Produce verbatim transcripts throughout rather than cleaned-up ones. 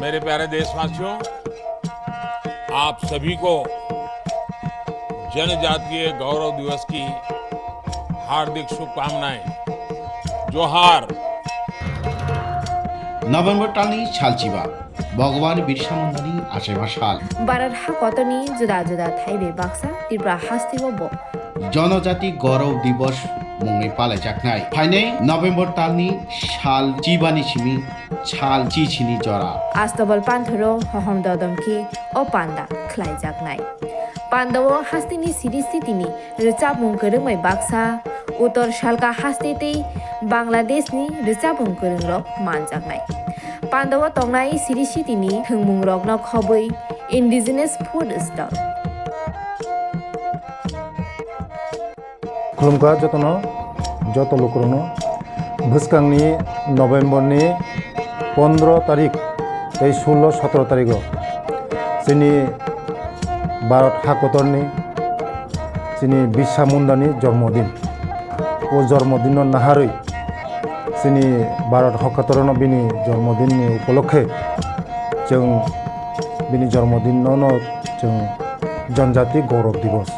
मेरे प्यारे देशवासियों, आप सभी को जनजातीय गौरव दिवस की हार्दिक शुभकामनाएं। जोहार। November talni salchiba, Bhagwan Birsa Mundani achaiba sal. Bharat hakotorni juda juda thaibai baksa Tripura hasteo bo Jonojati Gaurav Divas mungwi palaijaknai. Phainai November talni sal chibani simi sal chichini jora. Astobal panthoro hohom dodom khe o panda khlaijaknai. Pandao hasteni siri sitini rwchapmung kwrwngbai baksa, Uttor Salka haste tei Bangladeshni rwchapmung kwrwngrok manjaknai. Pandao tongnai siri sitini thwngmungrokno khobwi indigenous food stall. Khulumkha jotono, joto lukurokno. Bwskangni November ni pondro tarik tei sullo sotro tarigo chini Bharat hakotorni chini Birsa Mundani jormodin. O jormodinno naharwi chini Bharat hakotorno bini jormodinni upolokhe chwng bini jormodinno no chwng Janjati Gaurav Divas.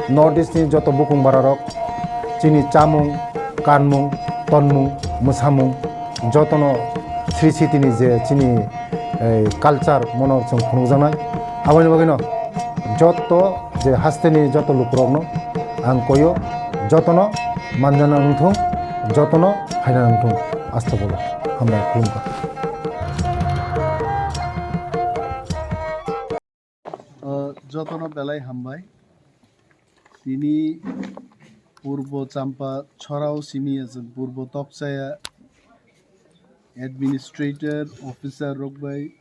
North East ni joto bukung bararok chini chamung, kanmung, tonmung, mwsamung jotono sri sitini je chini, eh, culture mono chwng phunukjaknai. Aboni bagwino joto je hasteni joto lukurokno ang koyo, jotono manjana wngthung, jotono phaina wngthung. Astagfirullah. Hambai, khulumkha. Uh, jotono belai hambai. Tini Purbo Champa Chorao simi ya chwng Purbo Tokchaya administrator, officer rok bai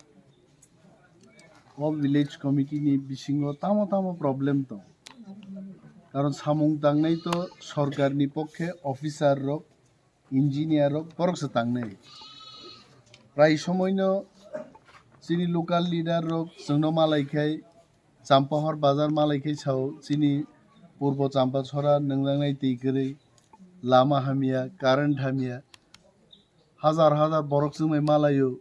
o village committee ni bisingo tamo tamo problem tong. Karon samung tangnai to sorkar ni pokhe officer rok, engineer rok borok se tangnai. Prai somoino chini local leader rok chwngno malai khai, Champahor bazar malai khai sao chini Purbo Champa Chora nungjaknai twi kwrwi, lama hamya, current hamya, hajar hajar borok chwngbai malaio,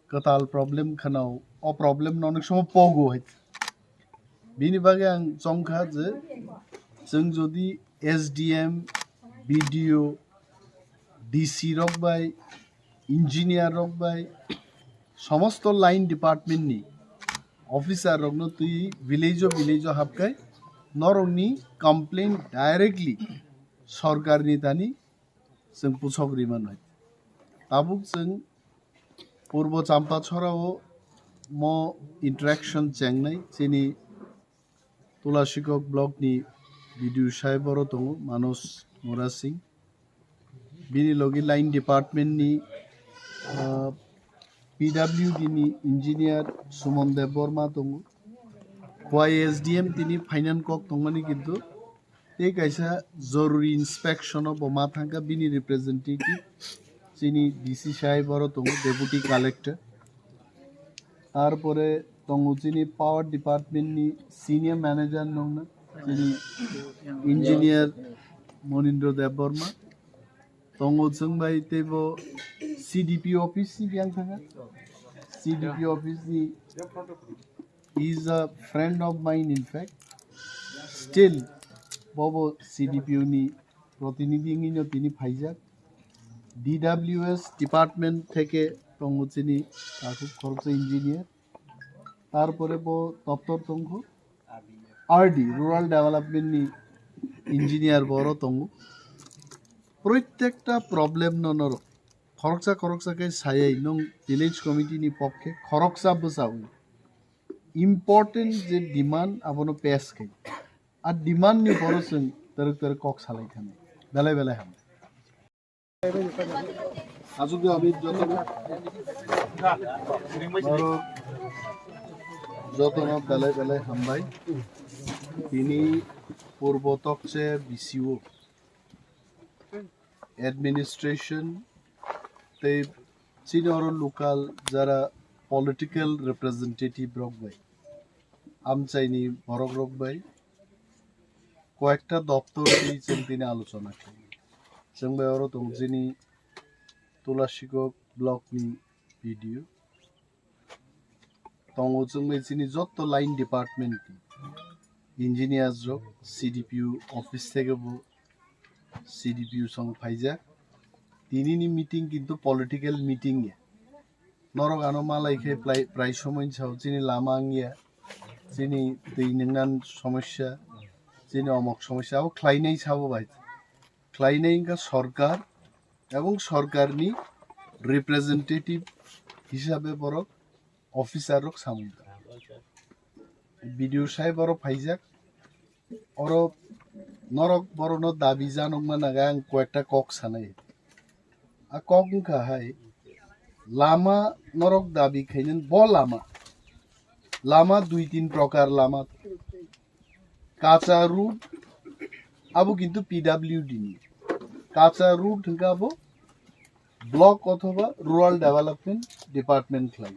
kwtal problem khwnao, o problem no onek somo pogo hai. Bini bagwi ang chongkha je chwng jodi S D M, B D O, D C rok bai, engineer rok bai, somosto line department ni officer rokno twi village o village o hapkai norokni complaint directly sorkarni tani chwng puchok ri manwi. Tabuk chwng Purbo Champa Chorao mo interaction chengnai chini Tulasikok block ni B D O sahib oro tongo Manoj Murasing. Bini logi line department ni, ah, P W D ni engineer Suman Debbarma tongo. Khowai S D M tini finance kok tongmani kintu tei kaisa joruri inspection o bo ma thangkha bini representative chini D C sahib oro tongo, deputy collector. Tarpore tongo chini power department ni senior manager nongna chini engineer Monindra Debbarma. Tongo chwng bai teibo C D P office ni biyang thangkha. C D P office ni is a friend of mine in fact. Still bobo C D P O ni protinidhi wngwi no tini phaijak. D W S department theke tongo chini takhuk khoroksa engineer. Tarpore bo doptor tongkho R D, Rural Development ni engineer bo oro tongo. Proitekta problem no norok khoroksa khoroksa khe sayai nwng village committee ni pokhe khoroksa bwchawi important je demand abono pass khai. A demand ni poro chwng twrwk twrwk kok salai thani. Belai belai ham. Aswk je ami jotono, jotono belai belai hambai. Tini Purbo Tokche B C O, administration tei chini oro local jara political representative rok bai, amchaini borok rok bai, koyekta doptor twi chwng tini alochona khlai. Chwng bai oro tongo chini Tulasikok block ni B D O. tongo chwngbai chini jotto line department ni engineers rok, C D P O office theke bo C D P O song phaijak. Tinini meeting kintu political meeting ya. Norok ano malai khe prai, prai somoi sao chini lama wngya, chini twi nwngnan somosya, chini omok somosya, abo khlainai sabo bai. Khlainai wngkha sorkar, ebong sorkarni representative hisabe borok officer rok samung tang. B D O saheb oro phaijak, oro norok borokno dabi janokma naga ang koyekta kok sanai. A kok wngkha hai, lama norok dabi khainani bo lama, lama dui tin prokar lama. Kacha road abo kintu P W D ni. Kacha road hwnkhe abo block othoba rural development department khlai.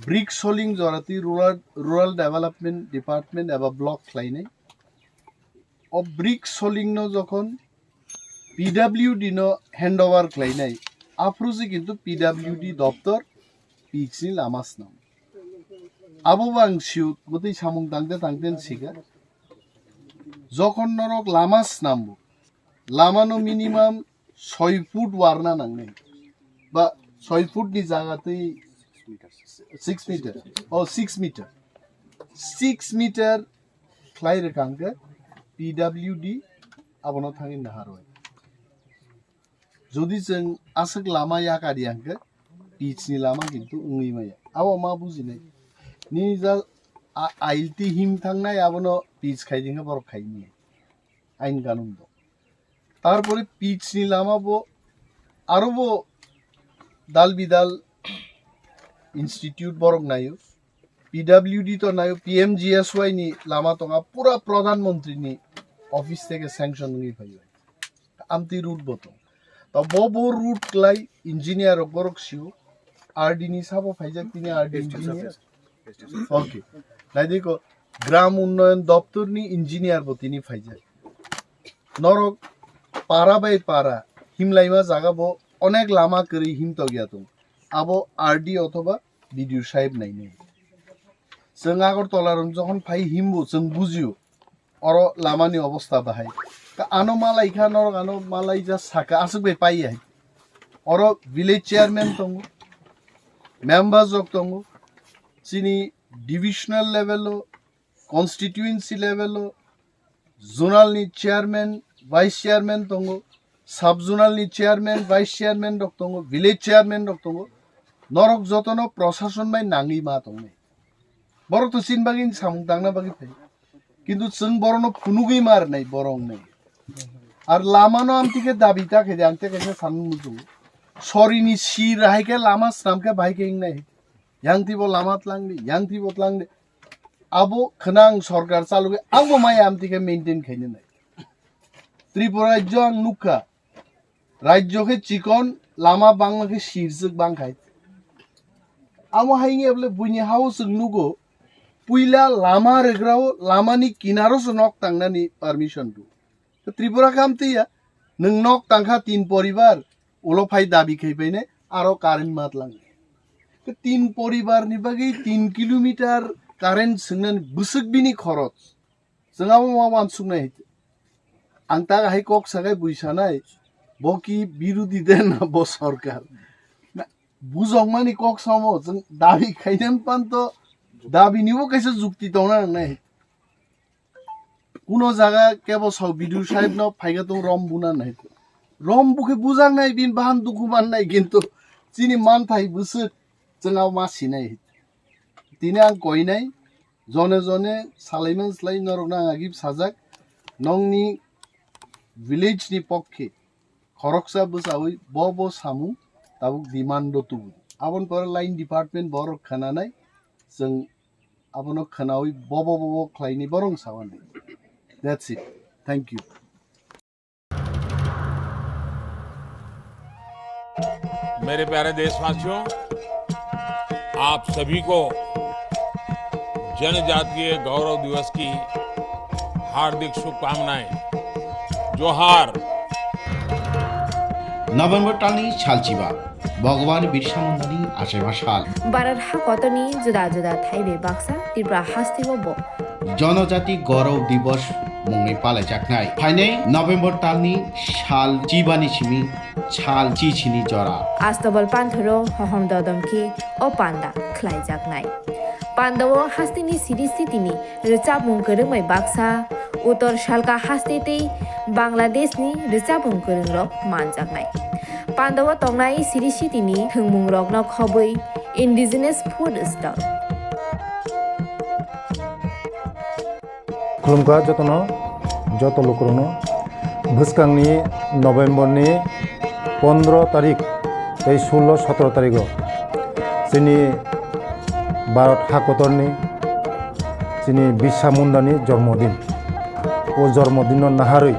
Brick soling jorati rural, rural development department eba block khlainai. O brick soling no jokhon P W D no handover khlainai, aphuru se kintu P W D doptor pitch ni lama swnam. Abo bo ang siyut bwtwi samung tangte tangte sikha. Jokhon norok lama snambo, lama no minimum soi foot warna nangnai. Ba soi foot ni jaga twi six meter. Oh, six meter. Six meter khlai rwkha hwnkhe P W D abono thangwi naharwi. Jodi chwng aswk lama yakar ya hwnkhe pitch ni lama kintu wngwi maya. Abo ma bujinai. Nini ja a-, ailti him thangnai abono pitch khai di hwnkhe borok khai maya. Ain kanun do. Tarpore pitch ni lama bo aro bo dal bidal institute borok naio. P W D to naio, P M G S Y ni lama tonga, pura Pradhan Mantri ni office theke sanction wngwi phaio. Amtwi route bo tong. To bo bo route klai engineer rok borok sio. R D ni sabo phaijak tini R D engineer. Okay. Naidi ko Gram Unnayan Doptor ni engineer bo tini phaijak. Norok para bai para himlaima jaga bo onek lama kwrwi himtok ya tong. Abo R D othoba B D O saheb nainai. Chwng Agartala rok jokhon phai himbo chwng bujio oro lama ni obostha bahai. Ka ano malai kha norok ano malai ja saka aswk bai pai ya. Oro village chairman tongo, members rok tongo, chini divisional level o, constituency level o, zonal ni chairman, vice chairman tongo, sub zonal ni chairman, vice chairman rok tongo, village chairman rok tongo. Norok jotono prosason bai nangwi ma tongnai. Borok to chin bagwi samung tangna bagwi phai. Kintu chwng borokno phunugwi ma rwnai borok wngnai. Ar lama no amtwi khe dabi ta khe de ang te kaisa sanmung nukjago. Sori ni sir hai khe lama swnam khe bahai khe wngnai. Yang twi bo lama tlang di, yang twi bo tlang di. Abo khwnang sorkar chalugwi ang bo maya amtwi khe maintain khaina nai. Tripura rajyo ang nukha. Rajyo khe chikon, lama bangma khe sirjwk bang khai. Amo hai wngya bole buini hao chwng nugo, puila lama rwgrao lamani kinaro se nok tangnani permission rw. Tripura khe amtwi ya, nwng nok tangkha tin poribar, ulo phai dabi khai phainai, aro current ma tlang. Tin poribar ni bagwi tin kilometer current swngnani bwswk bini khoroch. Chwng abo ma uansuknai hai. Ang ta hai kok sakai bui sanai, bo ki birudi de na bo sorkar. Na, bujokmani kok samo, chwng dabi khainani pan to, dabi nibo kaisa jukti tongna nangnai. Kuno jaga kebo sao B D O sahib no phaika tong rom buna nai. Rom bukhe bujak nai, bin bahan dukhu man nai, kintu chini manthai bwswk chwng abo ma sinai. Tini ang koinai, jone jone salaiman slai norokno ang agib sajak, nongni village ni pokkhe khoroksa bwchawi bo bo samung tabuk demand o tubu. Aboni pore line department borok khwnanai, chwng abono khwnawi bobo bobo khlaini borong sawanai. That's it. Thank you. मेरे प्यारे देशवासियों, आप सभी को जनजातीय गौरव दिवस की हार्दिक शुभकामनाएं। जोहार। November talni salchiba. Bhagwan Birsa Mundani achaima sal. Bharat hakotorni juda juda thai bai baksa Tripura hasteo bo Jonojati Gaurav Divas mungwi palaijaknai. Phainai November talni sal chibani simi sal chichini jora. Astabal panthoro hohom dodom khe o panda khlaijaknai. Pandao hasteni siri sitini rwchapmung kwrwngbai baksa, Uttor Salka haste tei Bangladeshni rwchapmung kwrwngrok manjaknai. Pandao tongnai siri sitini thwngmungrokno khobwi indigenous food stall. Khulumkha jotono, joto lukurokno. Bwskangni November ni pondro tarik tei sullo sotro tarigo chini Bharat hakotorni chini Birsa Mundani jormodin. O jormodinno naharwi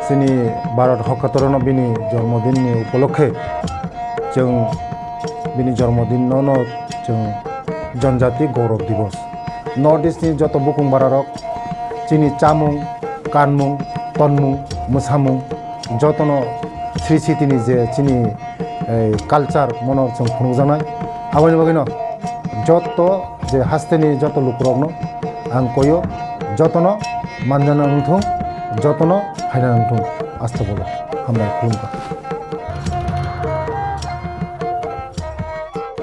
chini Bharat hakotorno bini jormodinni upolokhe chwng bini jormodinno no chwng Janjati Gaurav Divas. North East ni joto bukung bararok chini chamung, kanmung, tonmung, mwsamung jotono sri sitini je chini, eh, culture mono chwng phunukjaknai. Aboni bagwino joto je hasteni joto lukurokno ang koyo jotono manjana wngthung, jotono phaina wngthung. Asta bolo hambai khulumkha.